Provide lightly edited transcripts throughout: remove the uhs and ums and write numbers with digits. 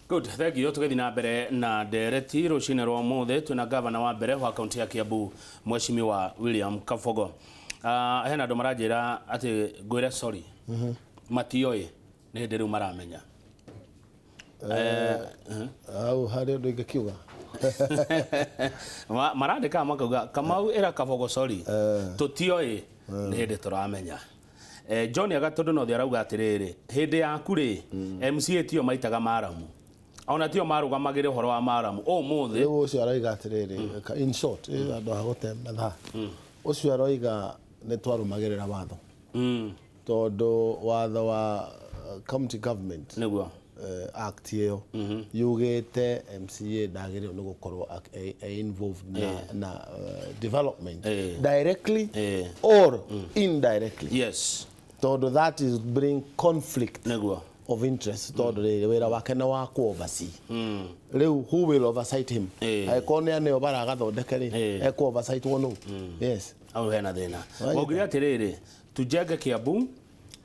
Good, thank you. Tũgĩthiĩ na mbere na ndereti rũcinĩ rwa ũmũthĩ twĩna gavana wa mbere wa kaunti ya Kiambu Mheshimiwa William Kabogo. Hena andũ maranjĩra atĩ ngwĩre sorry. Matioĩ nĩ hĩndĩ rĩu maramenya. Hau harĩ ũndũ ingĩkiuga. Marandĩkaga makauga Kamau ĩra Kabogo sorry. Tũtioĩ nĩ hĩndĩ tũramenya. John Agatũndũ Nothi arauga atĩrĩrĩ, hĩndĩ yaku rĩ, MCA tio maitaga maramu ona tio marũgamagĩra ũhoro wa maramu ũmũthĩ. Rĩu ũcio aroiga atĩrĩrĩ, in short, andũ a gũte mathaa, ũcio aroiga nĩ twarũmagĩrĩra watho, tondũ watho wa county government nĩguo act ĩyo yugĩte MCA ndagĩrĩirwo nĩ gũkorwo e involved na development directly or indirectly, tondũ that is bring conflict of interest, tondũ rĩrĩ wĩra wake nĩ wa kũ oversee. Rĩu who will oversight him? Angĩkorwo nĩ aneo baragathondeke rĩ, ekũ oversight wo nũ? Yes. Hau hena thĩna. Wanyita. Waugire atĩrĩrĩ, tujenge Kiambu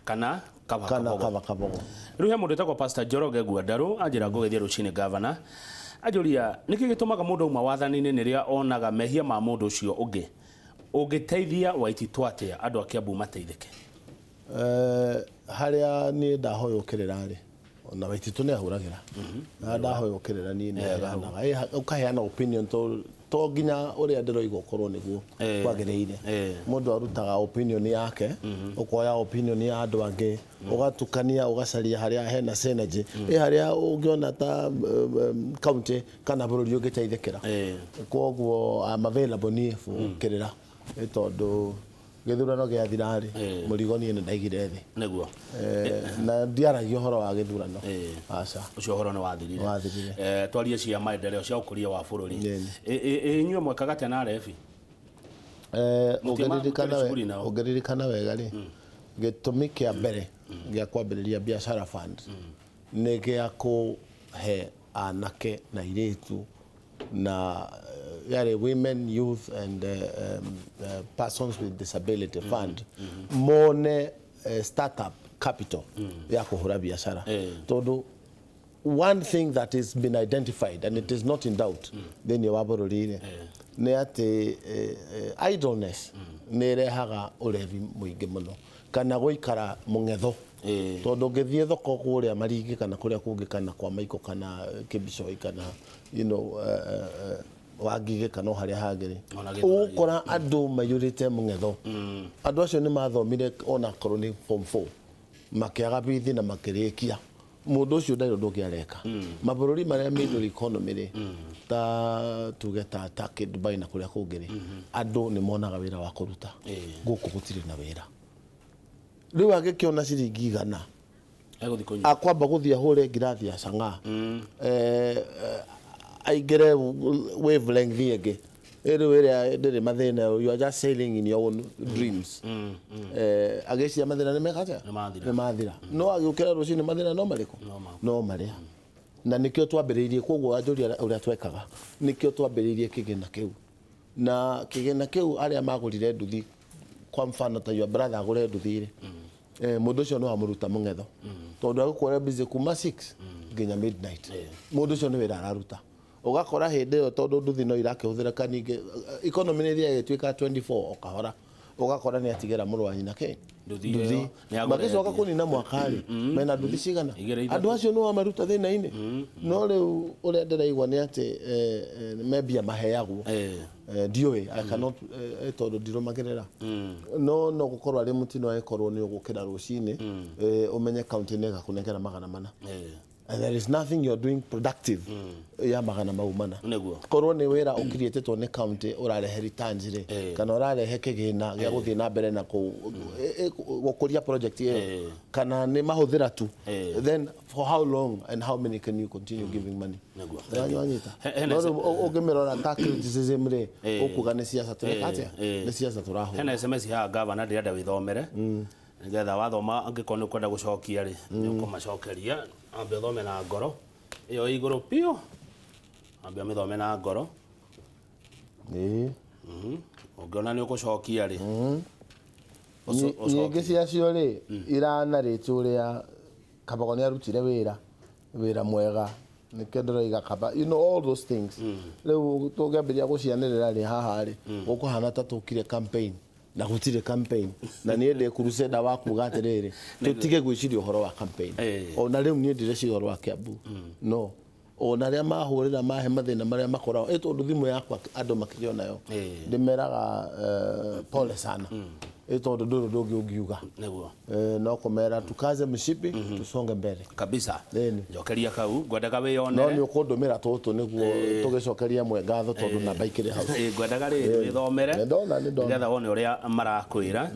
kana kaba kana Kabogo. Kaba Kabogo. Rĩu he mũndũ wĩtagwo Pastor Njoroge Guandarũ anjĩra ngũgeithie rũcinĩ gavana. Anjũria nĩkĩ gĩtũmaga mũndũ auma wathani-inĩ nĩrĩa onaga mehia ma mũndũ ũcio ũngĩ. Ũngĩteithia Waititũ atĩa andũ a Kiambu mateithĩke? Harĩa niĩ ndahoywo kĩrĩra rĩ, ona Waititũ nĩ ahũragĩra na ndahoywo kĩrĩra, niĩ nĩ heanaga. Ũkaheana opinion to nginya ũrĩa ndĩroiga ũkorwo nĩguo kwagĩrĩire. Mũndũ arutaga opinion yake, ũkoya opinion ya andũ angĩ, ũgatukania, ũgacaria harĩa hena synergy, ĩ harĩa ũngĩona ta county kana bũrũri ũngĩteithĩkĩra. Koguo I'm available niĩ for kĩrĩra, nĩ tondũ gĩthurano gĩathira rĩ, mũrigo niĩ nĩ ndaigire thĩ. Na ndiaragia ũhoro wa gĩthurano. Aca. Ũcio ũhoro nĩ wathirire. Wathirire. Twarie cia maendeleo cia ũkũria wa bũrũri. Nĩni. Inyuĩ mwekaga atĩa na arebi? Ũngĩririkana Mũtirĩ cukuru nao? Ũngĩririkana wega rĩ, gĩtũmi kĩa mbere gĩa kwambĩrĩria Biashara Fund nĩ gĩa kũhe anake na airĩtu na yarĩ women, youth and persons with disability fund, mone startup capital ya kũhũra biacara, tondũ one thing that has been identified and it is not in doubt thĩinĩ wa bũrũri rĩ, nĩ atĩ idleness nĩ ĩrehaga ũrevi mũingĩ mũno kana gũikara mũng'etho, tondũ ũngĩthiĩ thoko kũrĩa Maringĩ kana kũrĩa kũngĩ kana kwa Maiko kana Kĩbicoi kana Wangigĩ kana o harĩa hangĩ rĩ, Ona Gĩthũrai. Ũgũkora andũ maiyũrĩte mũng'etho. Andũ acio nĩ mathomire onakorwo nĩ form 4, makĩaga bithi na makĩrĩkia. Mũndũ ũcio ndarĩ ũndũ ũngĩ areka. Mabũrũri marĩa middle economy rĩ, ta tuge ta Turkey, Dubai na kũrĩa kũngĩ rĩ, andũ nĩ monaga wĩra wa kũruta. Gũkũ gũtirĩ na wĩra. Rĩu angĩkĩona ciringi 100, Egũthiĩ kũnyua. Akwamba gũthiĩ ahũre ngirathi ya chang'aa, aingĩre wavelength ĩngĩ ĩrĩ ĩrĩa ndĩrĩ mathĩna. You are just sailing in your own dreams. Agĩciria mathĩna nĩ meka atĩa? Nĩ mathira. Nĩ mathira. No agĩũkĩra rũcinĩ, mathĩna no marĩkũ? No ma. No marĩa. Na nĩkĩo twambĩrĩirie. Koguo wanjũria ũrĩa twekaga, nĩkĩo twambĩrĩirie kĩgĩna kĩu, na kĩgĩna kĩu arĩa magũrire nduthi, kwa mfano ta your brother agũre nduthi rĩ, mũndũ ũcio no amũruta mũng'etho, tondũ agũkora busy kuma 6 nginya midnight. Mũndũ ũcio nĩ wĩra araruta. Ũgakora hĩndĩ ĩyo, tondũ nduthi no irakĩhũthĩrĩka ningĩ, economy nĩ ĩthiaga ĩgĩtuĩka 24 o kahora, ũgakora nĩ atigĩra mũrũ wa nyina kĩ? Nduthi ĩyo, nĩ agũra Magĩcoka ĩngĩ. Kũnina mwaka rĩ, mena nduthi cigana? Igĩrĩ, ithatũ. Andũ acio nĩ wamaruta thĩna-inĩ. No rĩu ũrĩa ndĩraigua nĩ atĩ me mbia maheagwo. Ndiũĩ, I cannot, tondũ ndirũmagĩrĩra, no gũkorwo arĩ mũtino angĩkorwo nĩ ũgũkĩra rũcinĩ, ũmenye kaunti nĩ ĩgakũnengera 400 and there is nothing you're doing productive ya magana mau mana. Korwo nĩ wĩra ũkiriĩtĩtwo nĩ county ũrarehe returns rĩ, kana ũrarehe kĩgĩna gĩa gũthiĩ na mbere na gũkũria project ĩyo, kana nĩ mahũthĩra tu, then for how long and how many can you continue giving money? Wanyita? Hena No rĩu ũngĩmĩrora ta criticism rĩ, ũkuga nĩ siasa tũreka atĩa? Nĩ siasa tũrahũra. Hena SMS haha, gavana, ndĩrenda wĩthomere nĩgetha wathoma, angĩkorwo nĩ ũkwenda gũcokia rĩ, nĩ ũkũmacokeria. Ambe ũthome na ngoro ĩyo ĩ igũrũ biũ, ambe ũmĩthome na ngoro. Ũngĩona nĩ ũgũcokia rĩ, Nyingĩ ũcokie. Ciacio rĩ, iranarĩte ũrĩa Kabogo nĩ arutire wĩra mwega. Nĩkĩo ndĩroiga kaba, you know, all those things. Rĩu tũngĩambĩrĩria gũcianĩrĩra rĩ haha rĩ, gũkũhana ta tũkire campaign na gũtirĩ campaign, na niĩ ndĩ crusader wa kuga atĩrĩrĩ, tũtige gwĩciria ũhoro wa campaign. Ona rĩu niĩ ndireciria ũhoro wa Kiambu, no ona arĩa mahũrĩra mahe mathĩna marĩa makoragwo ĩ, tondũ thimũ yakwa andũ makĩrĩ onayo, ndĩmeraga pole sana, ĩ tondũ ndũrĩ ũndũ ũngĩ ũngiuga. No kũmera tukaze mshipi, tusonge mbere. Kabisa. Ĩni. Njokeria kau ngwendaga No wĩyonere. nĩ ũkũndũmĩra tũtũ nĩguo tũgĩcokeria mwe ngatho, tondũ namba ikĩrĩ hau. Ngwendaga rĩrĩ wĩthomere. Nĩndona, nĩndona. Nĩgetha wone ũrĩa marakwĩra.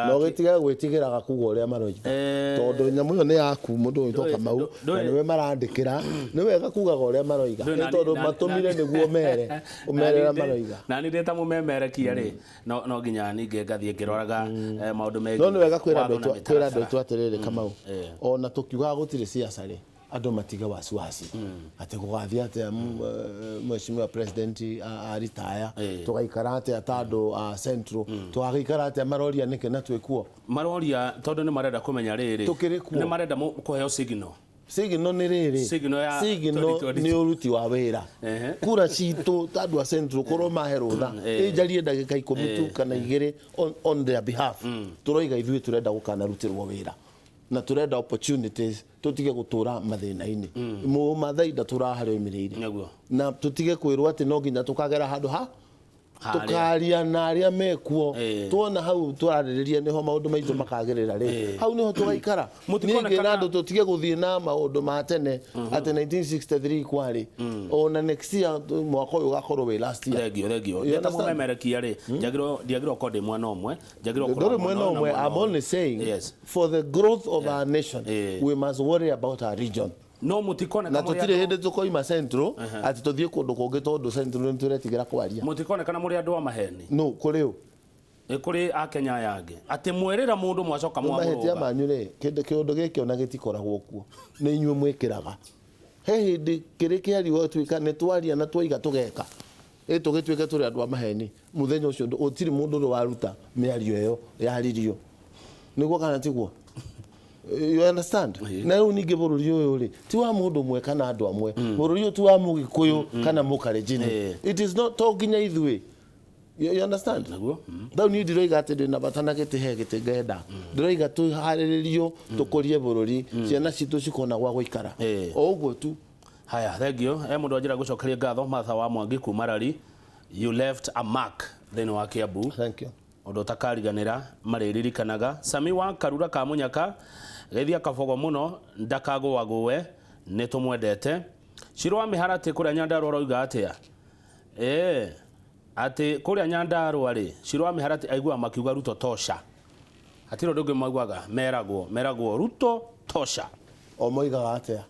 Na ũgĩtige gwĩtigĩraga kuga ũrĩa maroiga, tondũ nyamũ ĩyo nĩ yaku, mũndũ ũgwĩtwo Kamau, na nĩwe marandĩkĩra. Nĩ wega kugaga ũrĩa maroiga, Ndũĩ nĩ tondũ matũmire nĩguo mere ũmere ũrĩa maroiga. Na nĩ ndĩ ta mũmemerekia rĩ, no nginya ningĩ ngathiĩ ngĩroraga maũndũ megiĩ No nĩ wega kwĩra watho andũ na kwĩra andũ mĩtaratara. aitũ atĩrĩrĩ, Kamau, ona tũkiugaga gũtirĩ siasa rĩ, andũ matige wasiwasi atĩ gũgathiĩ atĩa, mheshimiwa president aritaya, tũgaikara atĩa ta andũ a Central, tũgagĩikara atĩa? Maroria nĩkĩ na twĩkuo? Maroria tondũ nĩ marenda kũmenya rĩrĩ. Tũkĩrĩ kuo. Nĩ marenda kũheo signal. Signal nĩ rĩrĩ. Signal ya signal 2022. Nĩ ũruti wa wĩra. Kura citũ ta andũ a Central korwo mahe rũtha, ĩnjarie ndagĩka 10 tu kana 2 on their behalf, tũroiga ithuĩ tũrenda gũkanarutĩrwo wĩra na tũrenda opportunities, tũtige gũtũra mathĩna-inĩ. Mũmathai ndatũraga harĩa oimĩrĩire. Na tũtige kwĩrwo atĩ no nginya tũkagera handũ ha Harĩa. Tũkaria na arĩa mekuo. Tuona hau twararĩrĩria nĩho maũndũ maitũ makagĩrĩra rĩ, hau nĩho tũgaikara. Mũtikona Niĩ ngĩra kana- andũ tũtige gũthiĩ na maũndũ ma tene atĩ 1963 kwarĩ, ona next year, mwaka ũyũ ũgakorwo wĩ last year. Thengio, thengio. You Ndĩ ta understand? mũmemerekia rĩ, ndiagĩrĩirwo gũkorwo ndĩ mwena ũmwe, njagĩrĩirwo gũkorwo Ndũrĩ mwena ũyũ na ũmwe. I'm ũyũ. only saying for the growth of our nation, we must worry about our region. No mũtikoneka Na mũrĩ tũtirĩ andũ- hĩndĩ tũkoima Central atĩ tũthiĩ kũndũ kũngĩ tondũ Central nĩ tũretigĩra kwaria. Mũtikonekana mũrĩ andũ a maheni. No kũrĩ ũ? Ĩ, kũrĩ akenya aya angĩ atĩ mwerĩra mũndũ mwacoka Mahĩtia mwamũrũga. manyu rĩ, kĩndũ kĩũndũ gĩkĩ ona gĩtikoragwo kuo, nĩ inyuĩ mwĩkĩraga. He hĩndĩ kĩrĩ kĩario tuĩka nĩ twaria na twaiga tũgeka, ĩ tũgĩtuĩke tũrĩ andũ a maheni. Mũthenya ũcio gũtirĩ mũndũ ũrĩ waruta mĩario ĩyo yaririo, nĩguo kana tiguo? You understand? Na rĩu ningĩ bũrũri ũyũ rĩ, ti wa mũndũ ũmwe kana andũ amwe. Bũrũri ũyũ ti wa Mũgĩkũyũ kana Mũkalenjin. It is not, to nginya ithuĩ. You understand? Nĩguo. Rĩu niĩ ndiroiga atĩ ndĩna bata na gĩtĩ, he gĩtĩ ngenda. Ndĩroiga tũharĩrĩrio tũkũrie bũrũri, ciana citũ cikona gwa gũikara, o ũguo tu. Haya, thengio. He mũndũ wanjĩra gũcokeria ngatho, Martha wa Mwangi kuma Rari. You left a mark thĩinĩ wa Kiambu. Thank you. Ũndũ ũtakariganĩra, marĩririkanaga. Sami wa Karura ka Mũnyaka, geithia Kabogo mũno, ndakagũagũe, nĩ tũmwendete. Ciro wa Mĩharatĩ kũrĩa Nyandarũa ũroiga atĩa? Atĩ kũrĩa Nyandarũa rĩ, Ciro wa Mĩharatĩ aiguaga makiuga "Ruto tosha", hatirĩ ũndũ ũngĩ maugaga, meragwo "Ruto tosha". O moigaga atĩa?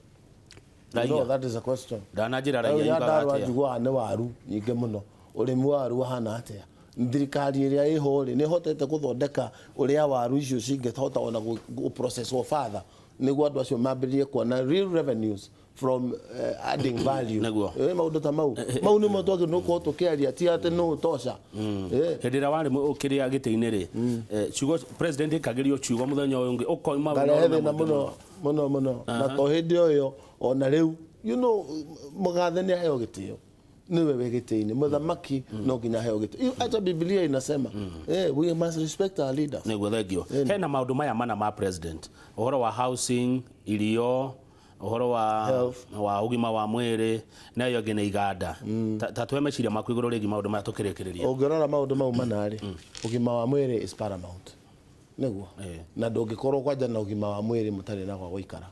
Raia. No, that is a question. Ndananjĩra Rĩu raia yugaga Nyandarũa atĩa. njiguaga nĩ waru nyingĩ mũno. Ũrĩmi wa waru wahana atĩa? Thirikari ĩrĩa ĩho rĩ, nĩ ĩhotete gũthondeka ũrĩa waru icio cingĩhota ona gũ processwo further nĩguo andũ acio mambĩrĩrie kuona real revenues from adding value? Maũndũ ta mau nĩmo twagĩrĩirwo nĩ gũkorwo tũkĩaria, ti atĩ nũ tosha. Hĩndĩ ĩrĩa warĩ ũkĩrĩa gĩtĩ-inĩ rĩ, ciugo president ĩkagĩrio ciugo mũthenya ũyũ ũngĩ ũkoima Ngarehe wĩna thĩna ũrũme. Mũno mũno mũno, na to hĩndĩ o ĩyo, ona rĩu, you know, mũgathe nĩ aheo gĩtĩo, nĩwe wĩ gĩtĩ-inĩ. Mũthamaki no nginya aheo gĩtĩo. Hata Biblia inasema we must respect our leaders. Nĩguo, thengio. Hena maũndũ maya mana ma president, ũhoro wa housing, irio, ũhoro wa Health. Wa ũgima wa mwĩrĩ, na ĩyo ĩngĩ nĩ iganda. Ta tũhe meciria maku igũrũ rĩgiĩ maũndũ maya tũkĩrĩkĩrĩria. Ũngĩrora maũndũ mau mana rĩ, ũgima wa mwĩrĩ is paramount, nĩguo? Na ndũngĩkorwo kwanja na ũgima wa mwĩrĩ mũtarĩ na gwa gũikara.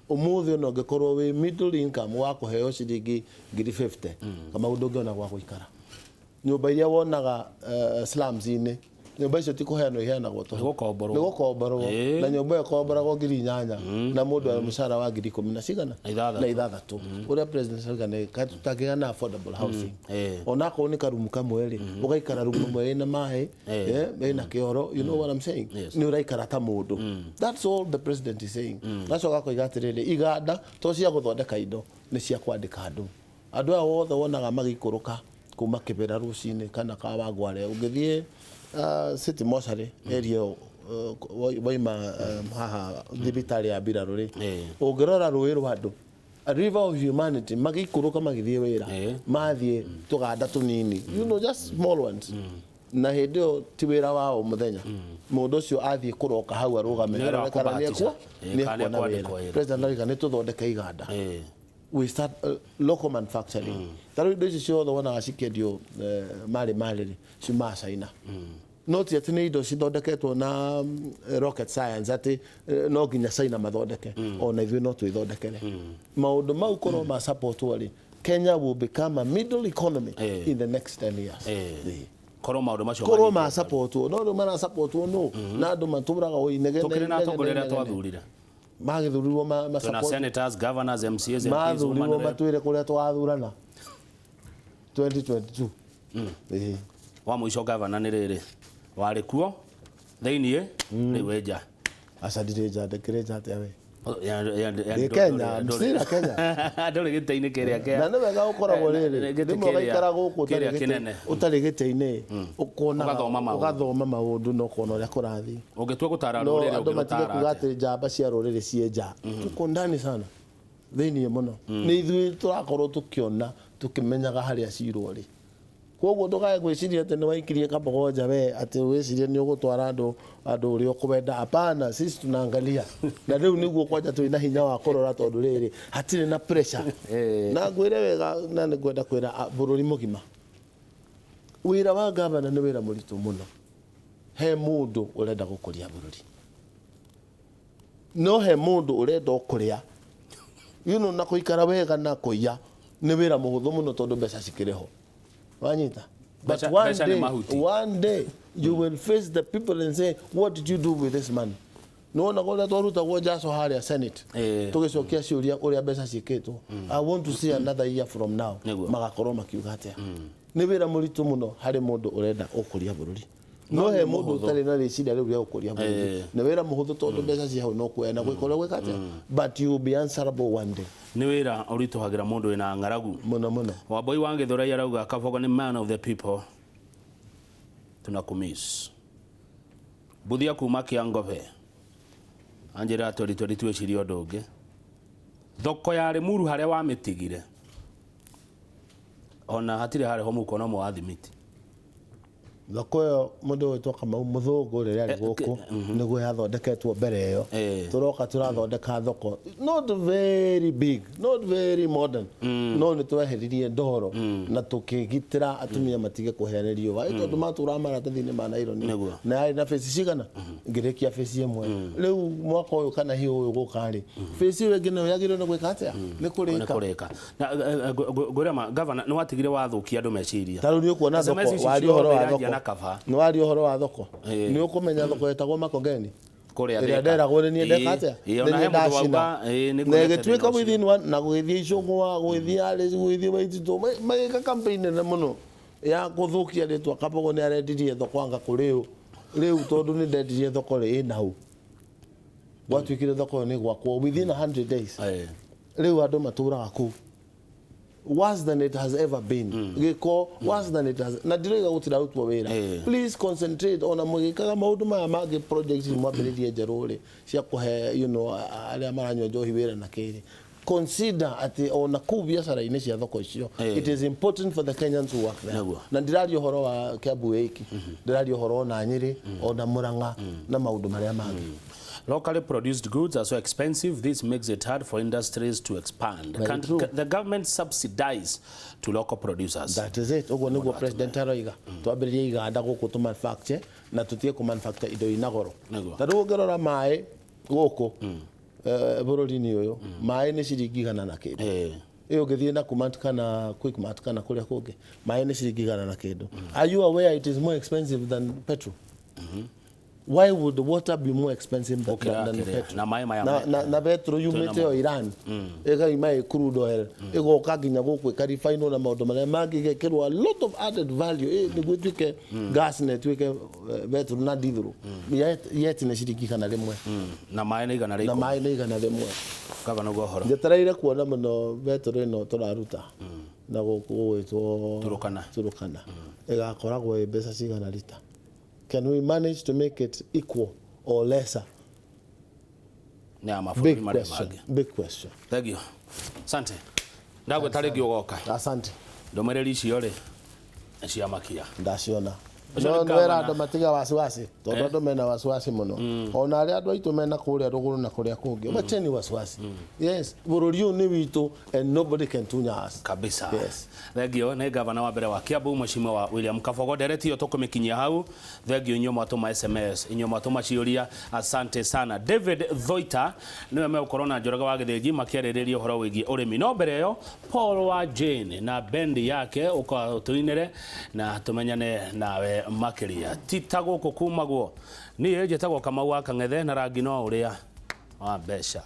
Ũmũthĩ ona ũngĩkorwo wĩ middle income wa kũheo ciringi 50,000, kama ndũngĩona gwa gũikara. Nyũmba iria wonaga slums-inĩ, nyũmba icio ti kũheanwo iheanagwo tũhũ. Nĩ gũkomborwo. Nĩ gũkomborwo. Na nyũmba ĩyo ĩkomboragwo 8,000 na mũndũ arĩ mũcara wa ngiri ikũmi na cigana? Na ithathatũ. Na ithathatũ. Ũrĩa president auga nĩ tũtangĩgĩa na affordable housing, onakorwo nĩ karumu kamwe rĩ, ũgaikara rumu ĩmwe ĩna maĩ, ĩna kĩoro, you know what I'm saying? Yes. Nĩ ũraikara ta mũndũ. That's all the president is saying. Gacoka akoiga atĩrĩrĩ, iganda to cia gũthondeka indo, nĩ cia kwandĩka andũ. Andũ aya othe wonaga magĩikũrũka kuma Kĩbĩra rũcinĩ kana Kawangware, ũngĩthiĩ City Mortuary area ĩyo, waima haha thibitarĩ ya mbirarũ rĩ, ũngĩrora rũĩ rwa andũ A river of humanity, magĩikũrũka magĩthiĩ wĩra. Mathiĩ tũganda tũnini, just small ones, na hĩndĩ ĩyo ti wĩra wa o mũthenya. Mũndũ ũcio athiĩ kũroka hau arũgame, Nĩ wĩra wa arore kana kũbahatisha. Kana nĩekuona nĩekwandĩkwo wĩra. wĩra. President arauga nĩ tũthondeke iganda, we start local manufacturing. Ta rĩu indo ici ciothe wonaga cikĩendio, marĩ marĩ rĩ, ciumaga China. No ti atĩ nĩ indo cithondeketwo na rocket science atĩ no nginya China mathondeke. Ona ithuĩ no twĩthondekere maũndũ mau. Korwo ma supportwo rĩ, Kenya will become a middle economy in the next 10 years. Korwo maũndũ macio Korwo manyitĩtwo. ma supportwo, no rĩu mara supportwo no na andũ matũraga o inegene. Tũkĩrĩ na Inegene, atongoria arĩa inegene. twathurire. Magĩthurirwo ma Twĩna support senators, governors, MCAs, MPs, mathurirwo women rep. matwĩre kũrĩa tũgathurana 2022. Ĩĩ. Wa mũico, gavana, nĩ rĩrĩ warĩ kuo thĩiniĩ, rĩu wĩ nja. Aca, ndirĩ nja. Ndĩkĩrĩ nja atĩa we? Ndĩ Ndĩ Kenya, I'm still a Kenya. Ndũrĩ gĩtĩ-inĩ kĩrĩa kĩa Na nĩ wega ũkoragwo rĩrĩ, gĩtĩ rĩmwe ũgaikara gũkũ kĩrĩa kĩnene. ũtarĩ gĩtĩ-inĩ, ũkonaga Ũgathoma maũndũ. Ũgathoma maũndũ na ũkona ũrĩa kũrathiĩ. Ũngĩtua gũtara No rũrĩrĩ, andũ matige ũngĩrũtara kuga atĩa? atĩ njamba cia rũrĩrĩ ciĩ nja. Tuko ndani sana, thĩiniĩ mũno. Nĩ ithuĩ tũrakorwo tũkĩona, tũkĩmenyaga harĩa cirwo rĩ. Koguo ndũkae gwĩciria atĩ nĩ waikirie Kabogo nja we, atĩ wĩcirie nĩ ũgũtwara andũ ũrĩa ũkwenda. Hapana, sisi tunaangalia na rĩu nĩguo kwanja twĩna hinya wa kũrora, tondũ rĩrĩ hatirĩ na pressure. Na ngwĩre wega, na nĩ ngwenda kwĩra bũrũri mũgima, wĩra wa gavana nĩ wĩra mũritũ mũno he mũndũ ũrenda gũkũria bũrũri, no he mũndũ ũrenda o kũrĩa na kũikara wega na kũiya nĩ wĩra mũhũthũ mũno, tondũ mbeca cikĩrĩ ho, wanyita? But one Mbeca nĩ day, mahuti. one day you will face the people and say, "What did you do with this money?" Nĩwona ũrĩa twarutagwo njaco harĩa Senate, tũgĩcokia ciũria ũrĩa mbeca ciĩkĩtwo. I want to see another year from now, magakorwo makiuga atĩa. Nĩ wĩra mũritũ mũno harĩ mũndũ ũrenda ũkũria bũrũri, no he mũndũ ũtarĩ na rĩciria rĩu rĩa gũkũria bũrũri nĩ wĩra mũhũthũ, tondũ mbeca ci hau, no kuoya na gwĩka ũrĩa gwĩka atĩa, but you will be answerable one day. Nĩ wĩra ũritũhagĩra mũndũ wĩna ng'aragu. Mũno mũno. Wambui wa Gĩthũrai arauga Kabogo nĩ man of the people, tunakumiss. Mbuthia kuma Kĩangobe anjĩra 2022 ĩcirie ũndũ ũngĩ. Thoko ya Limuru harĩa wamĩtigire ona hatirĩ harĩ ho mũhuko no wa thimiti. Thoko ĩyo, mũndũ wĩtwo Kamau Mũthũngũ rĩrĩa arĩ gũkũ nĩguo yathondeketwo mbere ĩyo. Tũroka tũrathondeka thoko not very big, not very modern, no nĩ tweheririe ndoro na tũkĩgitĩra atumia matige kũhĩa nĩ riũa, tondũ matũraga maratathi-inĩ ma naironi. Na yarĩ na phase cigana, ngĩrĩkia phase ĩmwe. Rĩu mwaka ũyũ kana hiũ ũyũ gũka rĩ, phase ĩyo ĩngĩ nayo yagĩrĩirwo nĩ gwĩka atĩa? Nĩ Nĩ kũrĩka. Kũrĩka na ngwĩra ma gavana, nĩ watigire wathũkia andũ meciria. Ta rĩu nĩ ũkuona SMS thoko ici waria ũhoro wa ciothe thoko iranjia na kaba. Nĩ waria ũhoro wa thoko, nĩ ũkũmenya thoko ĩtagwo Makongeni, Kũrĩa ĩrĩa Thika. nderagwo nĩ niĩ ndeka atĩa, Ĩĩ, ona nĩ he niĩ mũndũ ndacina. wauga, ĩĩ, nĩ Na nguonete ĩgĩtuĩka thĩna ũcio. within one, na gũgĩthiĩ Icũng'wa, gũgĩthiĩ Alice, gũgĩthiĩ Waititũ, magĩka campaign nene mũno ya gũthũkia rĩtwa Kabogo nĩ arendirie thoko anga kũrĩ ũ. Rĩu tondũ nĩ ndendirie thoko rĩ, ĩna hau gwatuĩkire thoko ĩyo nĩ gwakwo within 100 days. Rĩu andũ matũraga kũu worse than it has ever been, gĩko worse than it has. Na ndiroiga gũtirarutwo wĩra. Please concentrate ona mũgĩkaga maũndũ maya mangĩ, projects mwambĩrĩrie njerũ rĩ, cia kũhe arĩa maranyua njohi wĩra na kĩrĩ. Consider atĩ ona kũu biacara-inĩ cia thoko icio, it is important for the Kenyans who work there. Na ndiraria ũhoro wa Kiambu ĩiki, ndĩraria ũhoro ona Nyĩrĩ, ona Murang'a na maũndũ marĩa mangĩ. Locally produced goods are so expensive. This makes it hard for industries to expand. Very Can true. Can the government subsidize to local producers? That is it. Ũguo nĩguo president aroiga, twambĩrĩrie iganda gũkũ tũ manufacture na tũtige kũ manufacture indo ina goro. Ta rĩu ũngĩrora maĩ gũkũ, bũrũri-inĩ ũyũ, maĩ nĩ ciringi igana na kĩndũ. Ĩyo ũngĩthiĩ na Nakumatt kana Quickmart kana kũrĩa kũngĩ, maĩ nĩ ciringi igana na kĩndũ. Are you aware it is more expensive than petrol? Why would water be more expensive Gũkĩra than kĩrĩa? petrol? Na maĩ maya Na petrol yumĩte o Iran, ĩkaima ĩ crude oil, ĩgoka nginya gũkũ, ĩkaribainwo na maũndũ marĩa mangĩ, ĩgekĩrwo a lot of added value, nĩguo ĩtuĩke gas na ĩtuĩke petrol na diesel, yet nĩ ciringi 100. Na maĩ nĩ igana rĩa Na ikũmi. maĩ nĩ 100. Gavana, ũguo ũhoro. Njetereire kuona mũno betũrũ ĩno tũraruta na gũkũ gũgwĩtwo Turukana. Turukana ĩgakoragwo ĩ mbeca cigana rita. Can we manage to make it equal or lesser? Na ya mabũrũri Big marĩa question. mangĩ. Big question. Thank you. Asante. Ndagwĩta rĩngĩ ũgoka. Asante. Ndũmĩrĩri icio rĩ nĩ cia makia. Ndaciona. Ũcio No nĩ nwĩra gavana. andũ matiga wasiwasi tondũ andũ mena wasiwasi mũno, ona arĩa andũ aitũ mena kũrĩa rũgũrũ na kũrĩa kũngĩ, wacheni wasiwasi. Yes, bũrũri ũyũ nĩ witũ and nobody can tunya us. Kabisa. Yes. Thengio nĩ gavana wa mbere wa Kiambu, Mheshimiwa William Kabogo. Ndereti ĩyo tũkũmĩkinyia hau. Thengio inyuĩ mwatũma SMS, inyuĩ mwatũma ciũria, asante sana. David Thoita nĩwe megũkorwo na Njoroge wa Gĩthĩnji makĩarĩrĩria ũhoro wĩgiĩ ũrĩmi, no mbere ĩyo Paul wa Jane na bendi yake ũka tũinĩre na tũmenyane nawe makĩria. Ti ta gũkũ kumagwo. Niĩ njĩtagwo Kamau wa Kang'ethe na rangi no ũrĩa wa mbeca.